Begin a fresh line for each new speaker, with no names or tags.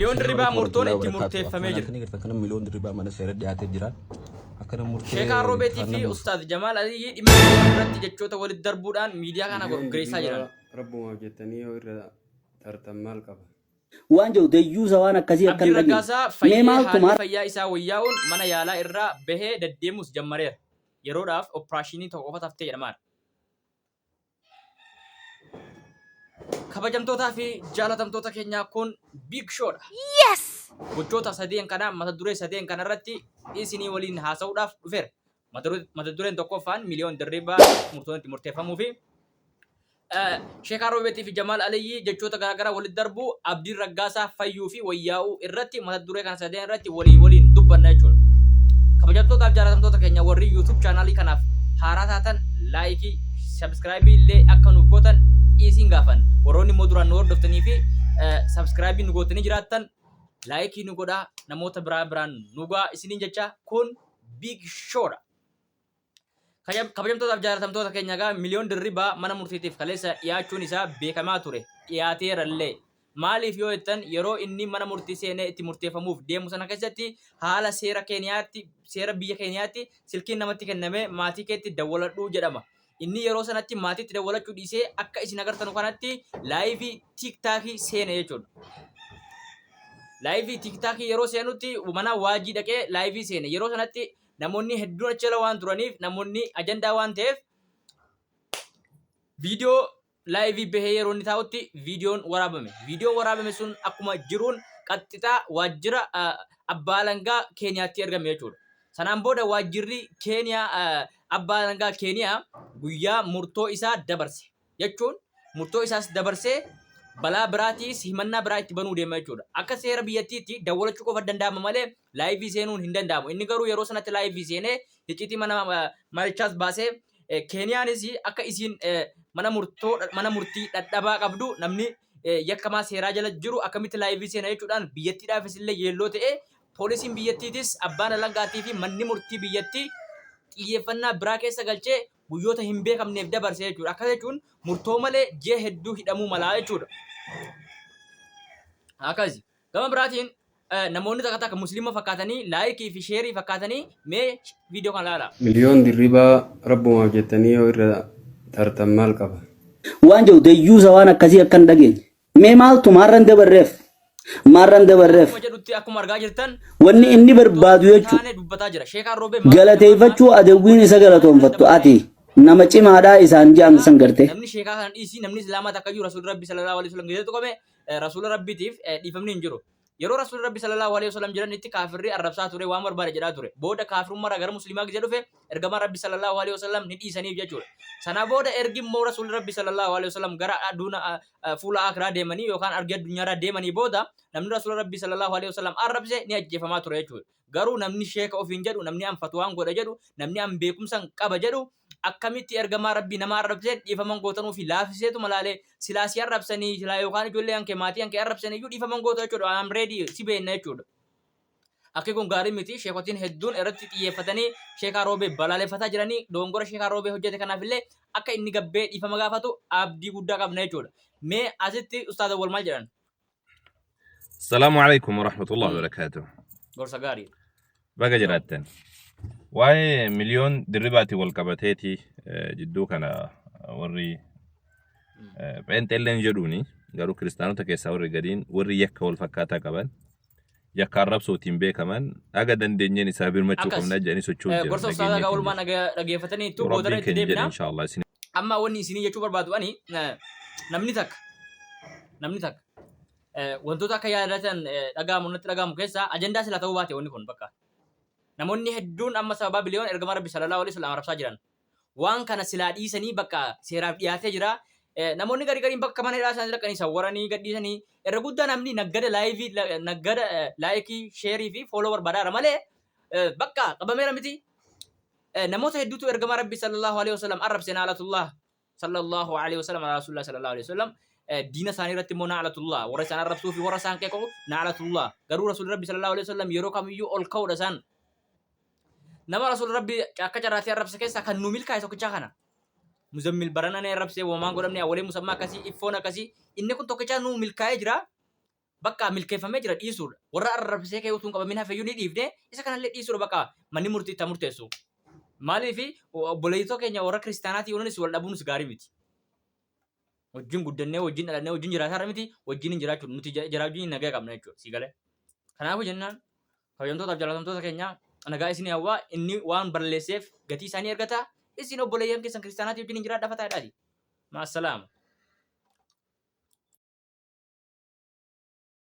Miliyoon
Assalamu
Dirribaa
alaikum
murtoon
warahmatullahi
itti
wabarakatuh.
murteeffamee
Akkuma
jira.
laaltanii gartan kana miliyoon dirribaa mana seera dhiyaatee jira. Akkana murtee
Sheekaa Roobeetii fi
kennamuuf
Ustaaz Jamaal Aliyyii dhimma miliyoon irratti jechoota walitti darbuudhaan miidiyaa kana
Miliyoon
gorgeessaa jiran.
dirribaa rabbumaaf jettanii yoo irra tartan maal qaba?
Waan jedhu dayyuusa waan akkasii akka
Abdiin
hin dhageenye.
Raggaasaa
Mee
fayyee
maaltu
haalli
maal
fayyaa isaa wayyaa'uun mana yaalaa irraa bahee deddeemuus jammareera. Yeroodhaaf operaashinii tokko qofa taftee jedhamaadha. Kabajamtootaa fi jaalatamtoota keenyaa kun Big Show dha.
Yes!
Gochoota sadeen kana mata duree sadeen kana irratti isinii waliin haasa'uudhaaf dhufeera. Mata dureen tokkoffaan Miliyoon Dirribaa murtoon itti murteeffamuu fi Sheekaa Roobeetii fi Jamaal Aliyyii jechoota garaagaraa walitti darbuu Abdiin Raggaasaa fayyuu fi wayyaa'uu irratti mata duree kana sadeen irratti walii waliin dubbanna jechuudha. Kabajamtootaaf jaalatamtoota keenya warri YouTube chaanaalii kanaaf haaraa taatan laayikii, sabskraayibii illee akka nuuf gootan isin gaafan. Warroonni immoo duraan nu hordoftanii fi sabskraayibii nu gootanii jiraattan laayikii nu godhaa namoota biraa biraan nu ga'a isiniin jecha kun Big Show dha. Kabajamtootaaf jaalatamtoota keenya egaa Miliyoon Dirribaa mana murtiitiif kaleessa dhiyaachuun isaa beekamaa ture. Dhiyaateerallee. Maaliif yoo jettan yeroo inni mana murtii seenee itti murteeffamuuf deemu sana keessatti haala seera Keeniyaatti seera biyya Keeniyaatti silkiin namatti kennamee maatii keetti dawwaladhu jedhama. Inni yeroo sanatti maatiitti dawwalachuu dhiisee akka isin agartanu kanatti laayivii tiiktaakii seene jechuudha. Laayivii tiiktaakii yeroo seenutti mana waajii dhaqee laayivii seene. Yeroo sanatti namoonni hedduun achi jala waan turaniif namoonni ajandaa waan ta'eef viidiyoo laayivii bahee yeroo inni taa'utti viidiyoon waraabame. Viidiyoon waraabame sun akkuma jiruun qaxxixaa waajjira abbaa alangaa Keeniyaatti ergame jechuudha. Sanaan booda waajjirri Keeniyaa abbaa alangaa Keeniyaa guyyaa murtoo isaa dabarse. jechuun murtoo isaas dabarsee balaa biraatiis himannaa biraa itti banuu deema jechuudha. Akka seera biyyattiitti dawwalachuu qofa danda'ama malee laayivii seenuun hin danda'amu. Inni garuu yeroo sanatti laayivii seenee icciitii mana marichaas baasee Keeniyaanis akka isiin mana murtoo mana murtii dhadhabaa qabdu namni yakkamaa seeraa jala jiru akkamitti laayivii seena jechuudhaan biyyattiidhaafis illee yeelloo ta'ee poolisiin biyyattiitis abbaan alangaatii fi manni murtii biyyattii xiyyeeffannaa biraa keessa galchee guyyoota hin beekamneef dabarse jechuudha. Akkas jechuun murtoo malee ji'a hedduu hidhamuu malaa jechuudha. Akkasi. Gama biraatiin namoonni takka takka musliima fakkaatanii laayikii fi sheerii fakkaatanii mee viidiyoo kana ilaalaa.
Miliyoon dirribaa rabbumaaf jettanii yoo irra tartan maal qaba?
Waan jedhu dayyuusa waan akkasii akka hin dhageenye. Mee maaltu maarran dabarreef? Maarran dabarreef?
Akkuma jedhutti akkuma argaa jirtan
Wanni inni barbaadu jechuudha.
taane dubbataa jira. Sheekaan Roobee maal
Galateeffachuu adawwiin isa galatoonfattu ati nama cimaadhaa isaan je'an san gartee.
Namni sheekaa kana dhiisii namni islaamaa takka iyyuu rasuulli rabbi sallallahu alaihi wasallam keessatti tuqame rasuula rabbiitiif dhiifamni hin jiru. Yeroo rasuulli rabbi sallallahu alaihi wasallam jiranitti kaafirri arrabsaa ture waan barbaade jedhaa ture. Booda kaafirummaarraa gara musliimaa gisee dhufe ergamaan rabbi sallallahu alaihi wasallam ni dhiisaniif jechuudha. Sana booda ergi immoo rasuulli rabbi sallallahu alaihi wasallam gara aduuna fuula akiraa deemanii yookaan argee addunyaarraa deemanii booda namni rasuula rabbi sallallahu alaihi wasallam arrabse ni ajjeefamaa ture jechuudha. Garuu namni sheeka ofiin jedhu, namni an fatwaan godha jedhu, namni an beekumsan qaba jedhu akkamitti ergamaa rabbii nama arrabsee dhiifaman gootanuu fi laafiseetuma laalee silaa si arrabsanii silaa yookaan ijoollee hanke maatii hanke arrabsanii iyyuu dhiifaman goota jechuudha. I'm ready si beekna jechuudha. Akki kun gaarii miti. Sheekotiin hedduun irratti xiyyeeffatanii Sheekaa Roobee balaaleffataa jiranii dogongora Sheekaa Roobee hojjete kanaaf illee akka inni gabbee dhiifama gaafatu abdii guddaa qabna jechuudha. Mee asitti Ustaaz Awwal maal jedhan?
Salaamu alaikum warahmatullahi wabarakaatuh.
Gorsa gaarii.
Baga jiraattan. Waa'ee miliyoon dirribaatiin wal qabateeti jidduu kana warri pheenxeelleen jedhuuni garuu kiristaanota keessaa warri gadiin warri yakka wal fakkaataa qaban yakka arrabsootiin beekaman haga dandeenyeen isaa birmachuu
Akkas.
qabna jedhanii socho'uu jiran
Gorsa ustaazaa
nageenyeetiin
oolmaa
jira.
dhageeffatanii
Yoo
boodara
Rabbiin
itti
keenya jedhe
deebina.
inshaallah isin
Amma wanni isinii jechuu barbaadu ani namni takka namni takka wantoota akka yaadatan dhaga'amu natti dhaga'amu keessaa ajandaa silaa ta'uu baate wanni kun bakka. Namoonni hedduun amma sababaa biliyoon ergamaa Rabbi sallallahu alaihi wasallam arrabsaa jiran. Waan kana silaa dhiisanii bakka seeraaf dhiyaatee jira. Namoonni gari gariin bakka mana hidhaa isaanii dhaqanii sawwaranii gadhiisanii irra guddaa namni naggada laayivii naggada laayikii sheerii fi fooloo barbaadaara malee bakka qabameera miti. Namoota hedduutu ergamaa Rabbi sallallahu alaihi wasallam arrabse naalatullah sallallahu alaihi wasallam ala rasulullah sallallahu alaihi wasallam diina isaanii irratti immoo naalatullah warra isaan arrabsuu fi warra isaan qeequ naalatullah garuu rasuulli Rabbi sallallahu alaihi wasallam yeroo kamiyyuu ol ka'uudha isaan Nama Rasuula Rabbii akka carraatti arrabse keessaa kan nu milkaa'e tokkichaa kana. Muzammil barana ni arrabse womaan godhamne awwalee musammaa akkasii iffoon akkasii inni kun tokkichaa nu milkaa'ee jira. Bakka milkeeffamee jira dhiisuudha. Warra arrabsee ka'ee utuu hin qabamin hafeyyuu ni dhiifne isa kanallee dhiisuudha bakka manni murtii itti murteessu. Maaliif obboleettoo keenya warra kiristaanaatii waliinis wal dhabuunis gaarii miti. Wajjin guddannee wajjin dhalannee wajjin jiraataa miti wajjin hin jiraachuu nuti jara wajjin nagaa qabna jechuudha sii galee. Kanaafuu jennaan kabajamtootaaf jaalatamtoota keenya nagaa isin hawwaa inni waan balleesseef gatii isaanii argata isin obboleeyyan keessan kiristaanaatii wajjin hin jiraadha fataa jedhaati. Maasalaama.